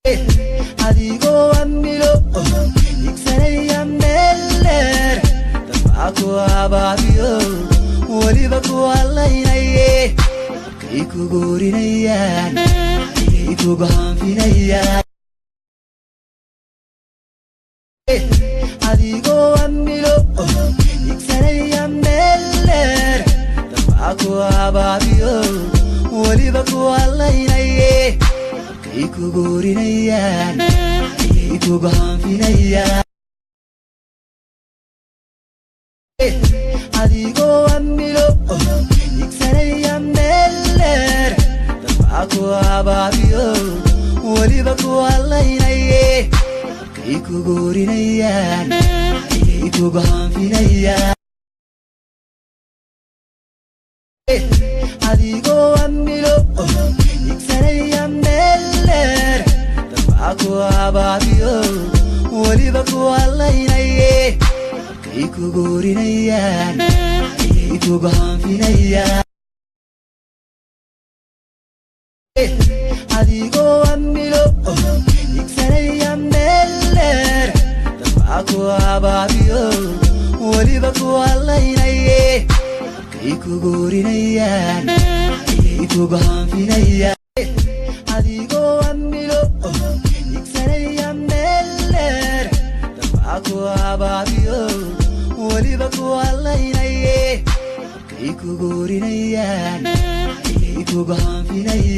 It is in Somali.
Adigoo amilo igsanaya meel dheer, dabca ku abaabiyo, weliba ku hallaynaye, habkay kugu orinayaan ayay kugu hanfinayaan. Adigoo amilo igsanaya meel dheer, dabca ku abaabiyo, weliba ku hallaynaye, habkay kugu orinayaan ayay kugu hanfinayaan. Adigoo amilo igsanaya meel dheer, dabca ku abaabiyo, weliba ku hallaynaye, habkay kugu orinayaan ayay kugu hanfinayaan. Adigoo amilo igsanaya meel dheer, dabca ku abaabiyo, weliba ku hallaynaye, habkay kugu orinayaan ayay kugu hanfinayaan. Adigoo amilo igsanaya meel dheer, dabca ku abaabiyo, weliba ku hallaynaye, habkay kugu orinayaan ayay kugu hanfinayaan. Adigoo amilo igsanaya meel dheer, dabca ku abaabiyo, weliba ku hallaynaye, habkay kugu orinayaan ayay kugu hanfinayaan.